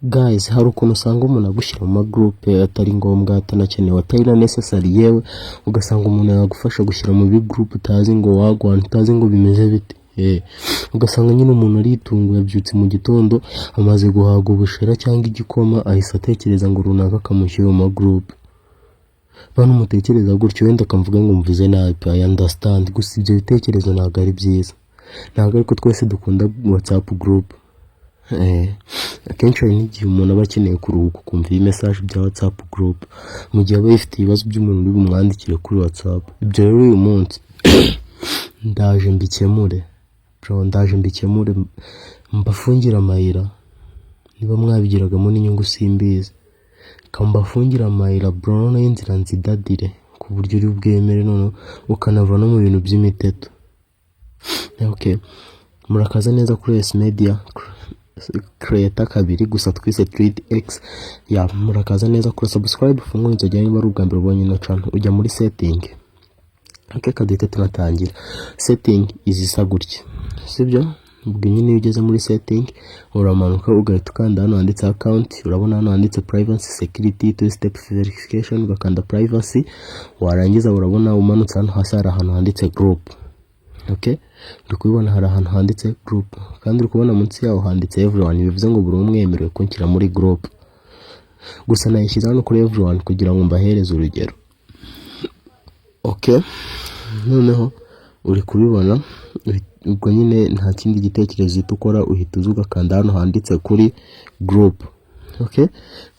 Guys, hari ukuntu usanga umuntu agushyira mu magroupe atari ngombwa, atanakenewe, atari na necessary. Yewe, ugasanga umuntu yagufasha gushyira mu bigroupe utazi ngo wagwana, utazi ngo bimeze bite. Ugasanga nyine umuntu aritunguye, abyutse mu gitondo amaze guhaga ubushera cyangwa igikoma, ahise atekereza ngo runaka akamushyira mu magroupe. Bantu mutekereza gutyo, wenda akamvuga ngo mvuze nabi, I understand. Gusa ibyo bitekerezo ntabwo ari byiza, ntabwo ariko twese dukunda WhatsApp group. Akenshi hari n'igihe umuntu aba akeneye kuruhuka, ukumva iyi message bya WhatsApp group, mu gihe aba yifitiye ibibazo by'umuntu uri bumwandikire kuri WhatsApp. Ibyo rero uyu munsi ndaje mbikemure, bro, ndaje mbikemure, mbafungire amayira. Niba mwabigiragamo n'inyungu simbizi, mbafungire amayira, bro. Noneho inzira nzidadire ku buryo uri bwemere, noneho ukanava no mu bintu by'imiteto. Okay, murakaza neza kuri S Media Creator kabiri gusa twise 3X ya. Murakaza neza kuri subscribe, ufungure inzogera niba ari ubwa mbere ubonye ino channel. Ujya muri setting. Okay, kaduhite tunatangira. Setting izisa gutya, sibyo? Ubwo nyine iyo ugeze muri setting, uramanuka ugahita ukanda hano handitse account. Urabona hano handitse privacy, security, two step verification, ugakanda privacy. Warangiza urabona umanutse hano hasi hari ahantu handitse group. Okay, uri kubibona, hari ahantu handitse group, kandi uri kubona munsi yaho handitse everyone, bivuze ngo buri umwe yemerewe kunshyira muri group. Gusa nayishyize hano kuri everyone kugira ngo mbahereze urugero. Okay, noneho uri kubibona. Ubwo nyine nta kindi gitekerezo uhita ukora, uhita uza ugakanda hano handitse kuri group. Okay,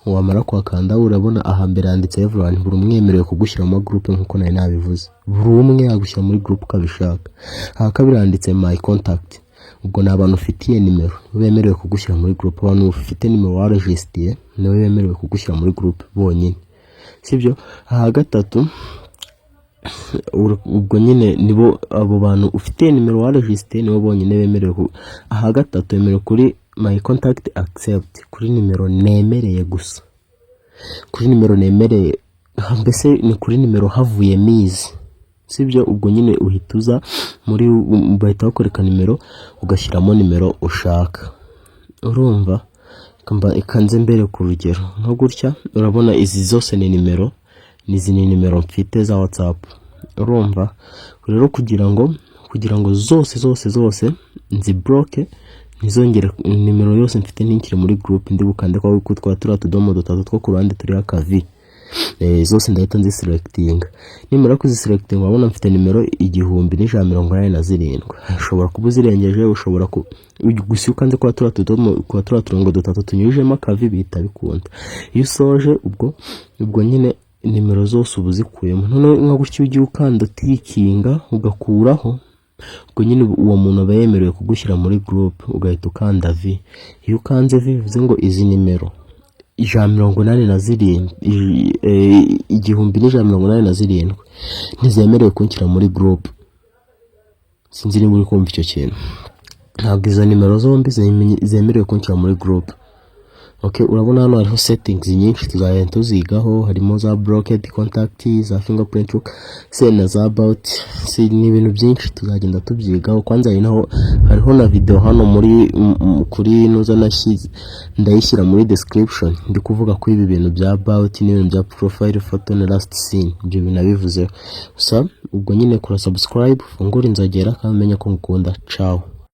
wamara kuhakanda, urabona ahambere handitse everyone, buri umwe yemerewe kugushyira mu group nkuko nari nabivuze, buri umwe yagushyira muri group uko abishaka. Aha kabiri handitse my contact, ubwo ni abantu ufitiye nimero bemerewe kugushyira muri group. Abantu ufite nimero waregisitiye nibo bemerewe kugushyira muri group bonyine, sibyo? Aha gatatu, ubwo nyine nibo abo bantu ufite nimero waregisitiye nibo bonyine bemerewe. Aha gatatu wemerewe kuri my contact except, kuri nimero nemereye gusa, kuri nimero nemereye, mbese ni kuri nimero havuyemo izi, sibyo? Ubwo nyine uhita uza muri, bahita bakwereka nimero, ugashyiramo nimero ushaka. Urumva, ikanze mbere ku rugero nka gutya, urabona izi zose ni nimero, izi ni nimero mfite za WhatsApp. Urumva rero, kugira ngo zose zose zose nzibloke, ntizongere, nimero yose mfite ntinkire muri group, ndi bukande kwa twa turiya tudomo dutatu two ku ruhande turiho akavi. Zose ndahita nziselectinga. Nimara kuziselectinga, urabona mfite nimero 1187. Ushobora kuba uzirengeje, ushobora ku gusa iyo ukanze kwa turiya tudomo, kwa turiya turongo dutatu tunyujijemo akavi, bihita bikunda. Iyo usoje, ubwo nyine nimero zose uba uzikuyemo. Noneho nka gutya, iyo ugiye ukanda tickinga ugakuraho, ubwo nyine uwo muntu aba yemerewe kugushyira muri group, ugahita ukanda V. Iyo ukanze V, bivuze ngo izi nimero 187, 1187 ntizemerewe kunshyira muri group. Sinzi niba uri kumva icyo kintu. Ntabwo izo nimero zombi zemerewe kunshyira muri group. Okay, urabona hano hariho settings nyinshi tuzagenda tuzigaho, harimo za blocked contact, za fingerprint lock se na za about se, ni ibintu byinshi tuzagenda tubyigaho. Kwanza hari naho hariho na video hano muri kuri nuza nashyize, ndayishyira muri description, ndi kuvuga ko ibi bintu bya about n'ibintu bya profile photo na last seen, ibyo bintu nabivuzeho. Gusa ubwo nyine kora subscribe, ufungure inzogera, kandi umenye ko ngukunda. Ciao.